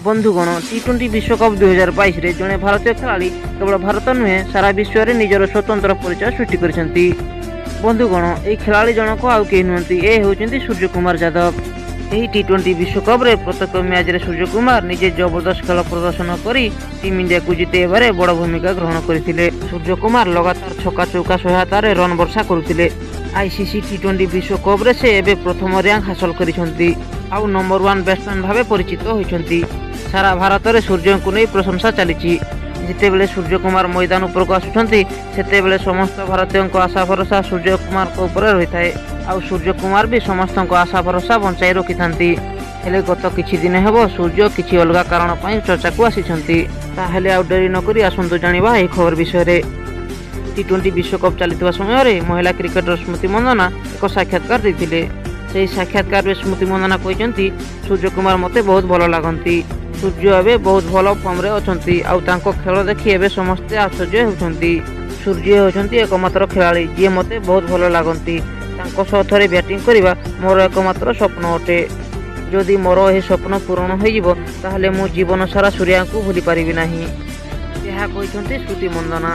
ବନ୍ଧୁଗଣ, T twenty ବିଶ୍ୱକପ୍ 2022ରେ ଜଣେ ଭାରତୀୟ ଖେଳାଳି କେବଳ ଭାରତ ନୁହେଁ, ସାରା ବିଶ୍ୱରେ ନିଜର ସ୍ୱତନ୍ତ୍ର ପରିଚୟ ସୃଷ୍ଟି କରିଛନ୍ତି। ବନ୍ଧୁଗଣ, ଏହି ଖେଳାଳି ଜଣକ ଆଉ କେହି ନୁହନ୍ତି, ଏ ହେଉଛନ୍ତି ସୂର୍ଯ୍ୟକୁମାର ଯାଦବ। ଏହି ଟି ଟ୍ୱେଣ୍ଟି ବିଶ୍ୱକପ୍ରେ ପ୍ରତ୍ୟେକ ମ୍ୟାଚ୍ରେ ସୂର୍ଯ୍ୟକୁମାର ନିଜେ ଜବରଦସ୍ତ ଖେଳ ପ୍ରଦର୍ଶନ କରି ଟିମ୍ ଇଣ୍ଡିଆକୁ ଜିତେଇବାରେ ବଡ଼ ଭୂମିକା ଗ୍ରହଣ କରିଥିଲେ। ସୂର୍ଯ୍ୟକୁମାର ଲଗାତାର ଛକା ଚୌକା ସହାୟତାରେ ରନ୍ ବର୍ଷା କରୁଥିଲେ। ଆଇସିସି ଟି ଟ୍ୱେଣ୍ଟି ବିଶ୍ୱକପ୍ରେ ସେ ଏବେ ପ୍ରଥମ ରାଙ୍କ ହାସଲ କରିଛନ୍ତି ଆଉ ନମ୍ବର 1 ବ୍ୟାଟ୍ସମ୍ୟାନ୍ ଭାବେ ପରିଚିତ ହୋଇଛନ୍ତି। ସାରା ଭାରତରେ ସୂର୍ଯ୍ୟଙ୍କୁ ନେଇ ପ୍ରଶଂସା ଚାଲିଛି। ଯେତେବେଳେ ସୂର୍ଯ୍ୟକୁମାର ମଇଦାନ ଉପରକୁ ଆସୁଛନ୍ତି, ସେତେବେଳେ ସମସ୍ତ ଭାରତୀୟଙ୍କ ଆଶା ଭରସା ସୂର୍ଯ୍ୟକୁମାରଙ୍କ ଉପରେ ରହିଥାଏ ଆଉ ସୂର୍ଯ୍ୟକୁମାର ବି ସମସ୍ତଙ୍କ ଆଶା ଭରସା ବଞ୍ଚାଇ ରଖିଥାନ୍ତି। ହେଲେ ଗତ କିଛି ଦିନ ହେବ ସୂର୍ଯ୍ୟ କିଛି ଅଲଗା କାରଣ ପାଇଁ ଚର୍ଚ୍ଚାକୁ ଆସିଛନ୍ତି। ତାହେଲେ ଆଉ ଡେରି ନକରି ଆସନ୍ତୁ ଜାଣିବା ଏହି ଖବର ବିଷୟରେ। ଟି ଟ୍ୱେଣ୍ଟି ବିଶ୍ୱକପ୍ ଚାଲିଥିବା ସମୟରେ ମହିଳା କ୍ରିକେଟର ସ୍ମୃତି ମନ୍ଦନା ଏକ ସାକ୍ଷାତକାର ଦେଇଥିଲେ। ସେହି ସାକ୍ଷାତକାରରେ ସ୍ମୃତି ମନ୍ଦନା କହିଛନ୍ତି, ସୂର୍ଯ୍ୟକୁମାର ମୋତେ ବହୁତ ଭଲ ଲାଗନ୍ତି। ସୂର୍ଯ୍ୟ ଏବେ ବହୁତ ଭଲ ଫର୍ମରେ ଅଛନ୍ତି ଆଉ ତାଙ୍କ ଖେଳ ଦେଖି ଏବେ ସମସ୍ତେ ଆଶ୍ଚର୍ଯ୍ୟ ହେଉଛନ୍ତି। ସୂର୍ଯ୍ୟ ହେଉଛନ୍ତି ଏକମାତ୍ର ଖେଳାଳି ଯିଏ ମୋତେ ବହୁତ ଭଲ ଲାଗନ୍ତି। ତାଙ୍କ ସହ ଥରେ ବ୍ୟାଟିଂ କରିବା ମୋର ଏକମାତ୍ର ସ୍ୱପ୍ନ ଅଟେ। ଯଦି ମୋର ଏହି ସ୍ୱପ୍ନ ପୂରଣ ହୋଇଯିବ, ତାହେଲେ ମୁଁ ଜୀବନ ସାରା ସୂର୍ଯ୍ୟାଙ୍କୁ ଭୁଲି ପାରିବି ନାହିଁ। ଏହା କହିଛନ୍ତି ସ୍ମୃତି ମନ୍ଦନା।